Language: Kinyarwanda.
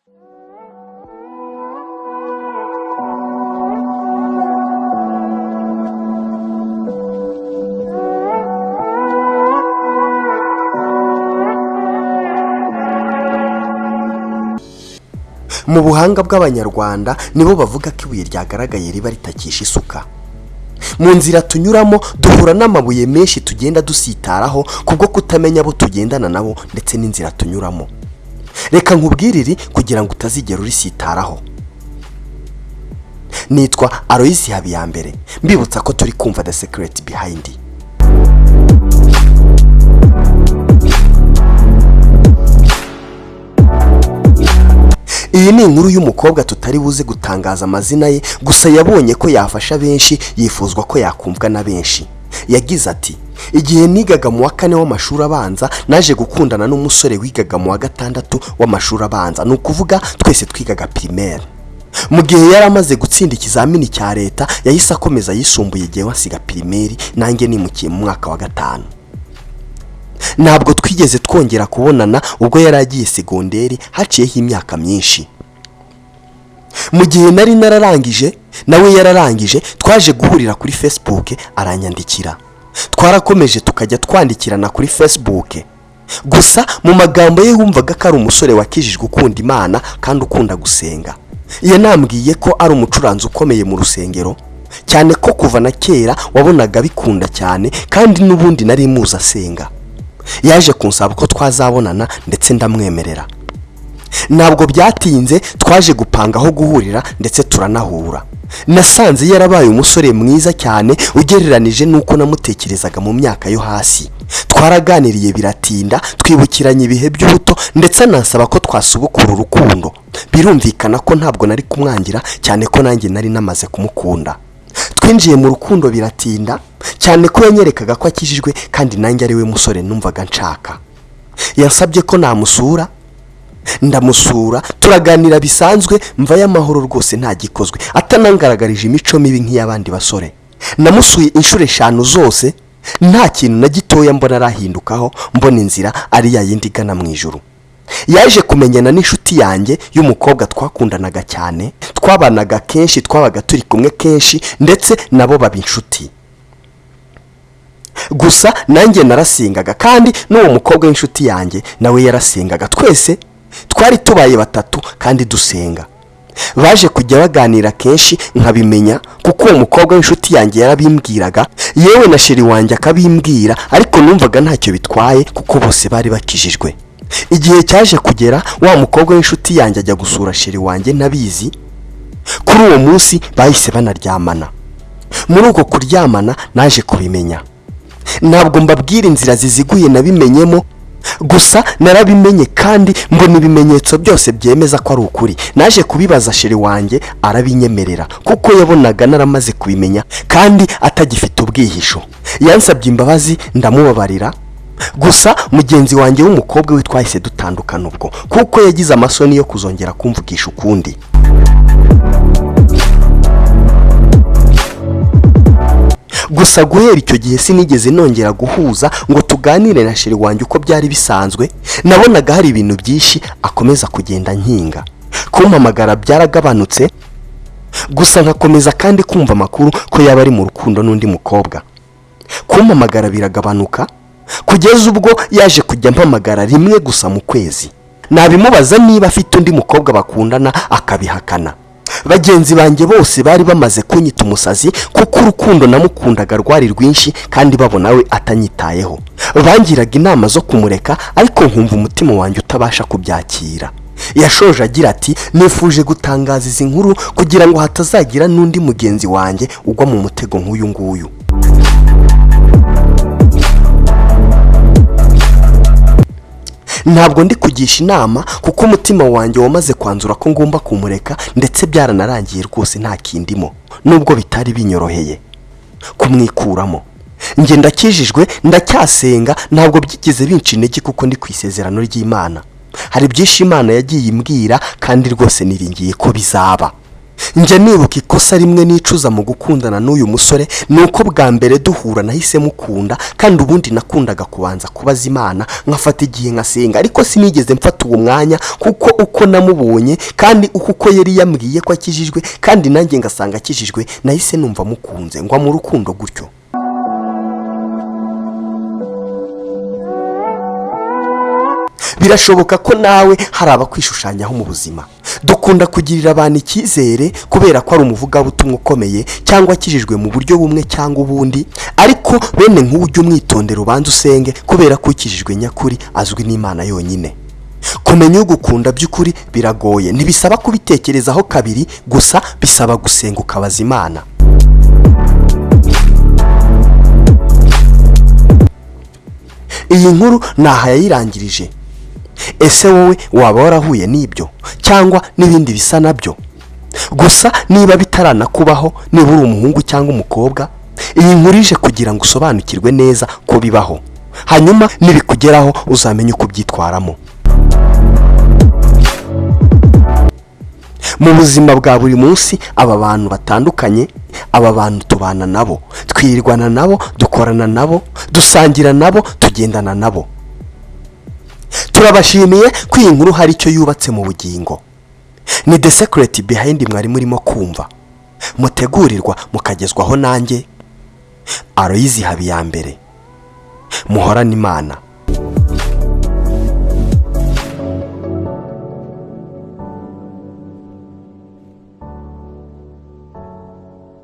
Mu buhanga bw'Abanyarwanda nibo bavuga ko ibuye ryagaragaye riba ritakisha isuka. Mu nzira tunyuramo duhura n'amabuye menshi tugenda dusitaraho kubwo kutamenya abo tugendana nabo ndetse n'inzira tunyuramo. Reka nkubwire iri kugira ngo utazigera urisitaraho. Nitwa Aloysi Habiyambere, mbibutsa ko turi kumva The Secret Behind. Iyi ni inkuru y'umukobwa tutari buze gutangaza amazina ye, gusa yabonye ko yafasha benshi, yifuzwa ko yakumvwa na benshi. Yagize ati: "Igihe nigaga mu wa kane w'amashuri abanza, naje gukundana n'umusore wigaga mu wa gatandatu w'amashuri abanza, ni ukuvuga twese twigaga primaire. Mu gihe yari amaze gutsinda ikizamini cya leta, yahise akomeza ayisumbuye, igihe wasiga primaire nanjye nimukiye mu mwaka wa gatanu. Ntabwo twigeze twongera kubonana ubwo yari agiye segonderi, haciyeho imyaka myinshi. Mu gihe nari nararangije nawe yararangije, twaje guhurira kuri Facebook aranyandikira. Twarakomeje tukajya twandikirana kuri Facebook. Gusa mu magambo ye wumvaga ko ari umusore wakijijwe, ukunda Imana kandi ukunda gusenga. Yanambwiye ko ari umucuranzi ukomeye mu rusengero, cyane ko kuva na kera wabonaga bikunda cyane, kandi n'ubundi nari muzi asenga. Yaje kunsaba ko twazabonana ndetse ndamwemerera. Ntabwo byatinze twaje gupanga aho guhurira ndetse turanahura. Nasanze yarabaye umusore mwiza cyane ugereranije n'uko namutekerezaga mu myaka yo hasi. Twaraganiriye biratinda, twibukiranya ibihe by'ubuto, ndetse anansaba ko twasubukura urukundo. Birumvikana ko ntabwo nari kumwangira, cyane ko nanjye nari namaze kumukunda. Twinjiye mu rukundo biratinda, cyane ko yanyerekaga ko akijijwe kandi nanjye ari we musore numvaga nshaka. Yansabye ko namusura, ndamusura, turaganira bisanzwe, mvayo amahoro rwose nta gikozwe, atanangaragarije imico mibi nk'iy'abandi basore. Namusuye inshuro 5 zose, nta kintu na gitoya mbona arahindukaho, mbona inzira ari ya yindi igana mu ijuru. Yaje kumenyana n'inshuti yanjye y'umukobwa twakundanaga cyane, twabanaga kenshi, twabaga turi kumwe kenshi, ndetse nabo baba inshuti. Gusa nanjye narasengaga, kandi n'uwo mukobwa w'inshuti yanjye nawe yarasengaga. Twese twari tubaye batatu kandi dusenga. Baje kujya baganira kenshi nkabimenya, kuko uwo mukobwa w'inshuti yanjye yarabimbwiraga, yewe na sheri wanjye akabimbwira, ariko numvaga ntacyo bitwaye kuko bose bari bakijijwe. Igihe cyaje kugera wa mukobwa w'inshuti yanjye ajya gusura sheri wanjye ntabizi. Kuri uwo munsi bahise banaryamana. Muri uko kuryamana naje kubimenya. Ntabwo mbabwira inzira ziziguye nabimenyemo, gusa narabimenye kandi mbona ibimenyetso byose byemeza ko ari ukuri. Naje kubibaza sheri wanjye arabinyemerera, kuko yabonaga naramaze kubimenya kandi atagifite ubwihisho. Yansabye imbabazi ndamubabarira. Gusa mugenzi wanjye w'umukobwa we twahise dutandukana ubwo, kuko yagize amasoni yo kuzongera kumvugisha ukundi. Gusa guhera icyo gihe sinigeze nongera guhuza ngo tuganire na sheri wanjye uko byari bisanzwe. Nabonaga hari ibintu byinshi akomeza kugenda nkinga. Kumpamagara byaragabanutse, gusa nkakomeza kandi kumva amakuru ko yaba ari mu rukundo n'undi mukobwa. Kumpamagara biragabanuka kugeza ubwo yaje kujya mpamagara rimwe gusa mu kwezi. Nabimubaza niba afite undi mukobwa bakundana akabihakana. Bagenzi banjye bose bari bamaze kunyita umusazi, kuko urukundo namukundaga rwari rwinshi kandi babona we atanyitayeho. Bangiraga inama zo kumureka, ariko nkumva umutima wanjye utabasha kubyakira. Yashoje agira ati: "Nifuje gutangaza izi nkuru kugira ngo hatazagira n'undi mugenzi wanjye ugwa mu mutego nk'uyu nguyu. Ntabwo ndi kugisha inama kuko umutima wanjye wamaze kwanzura ko ngomba kumureka, ndetse byaranarangiye rwose nta kindimo, nubwo bitari binyoroheye kumwikuramo. Njye ndakijijwe, ndacyasenga, ntabwo byigeze binca intege kuko ndi ku isezerano ry'Imana. Hari byinshi Imana yagiye imbwira kandi rwose niringiye ko bizaba. Njya nibuka ikosa rimwe nicuza mu gukundana n'uyu musore, ni uko bwa mbere duhura nahise mukunda, kandi ubundi nakundaga kubanza kubaza Imana, nkafata igihe nkasenga, ariko sinigeze mfata uwo mwanya, kuko uko namubonye kandi uko yari yambwiye ko akijijwe kandi nanjye ngasanga akijijwe, nahise numva mukunze, ngwa mu rukundo gutyo. Birashoboka ko nawe hari abakwishushanyaho mu buzima. Dukunda kugirira abantu icyizere kubera ko ari umuvugabutumwa ukomeye cyangwa akijijwe mu buryo bumwe cyangwa ubundi, ariko bene nk'ubu ujye umwitondera, ubanze usenge, kubera ko ukijijwe nyakuri azwi n'Imana yonyine. Kumenya ugukunda by'ukuri biragoye, ntibisaba kubitekerezaho kabiri gusa, bisaba gusenga ukabaza Imana. Iyi nkuru ntaho yayirangirije. Ese wowe waba warahuye n'ibyo cyangwa n'ibindi bisa nabyo? Gusa niba bitaranakubaho, niba uri umuhungu cyangwa umukobwa, iyi nkuru ije kugira ngo usobanukirwe neza ko bibaho, hanyuma nibikugeraho uzamenye uko ubyitwaramo. Mu buzima bwa buri munsi, aba bantu batandukanye, aba bantu tubana nabo, twirirwana nabo, dukorana nabo, dusangira nabo, tugendana nabo. Turabashimiye ko iyi nkuru hari icyo yubatse mu bugingo. Ni The Secret Behind mwari murimo kumva, mutegurirwa mukagezwaho nanjye Aloyizi Habiyambere. Muhorane Imana.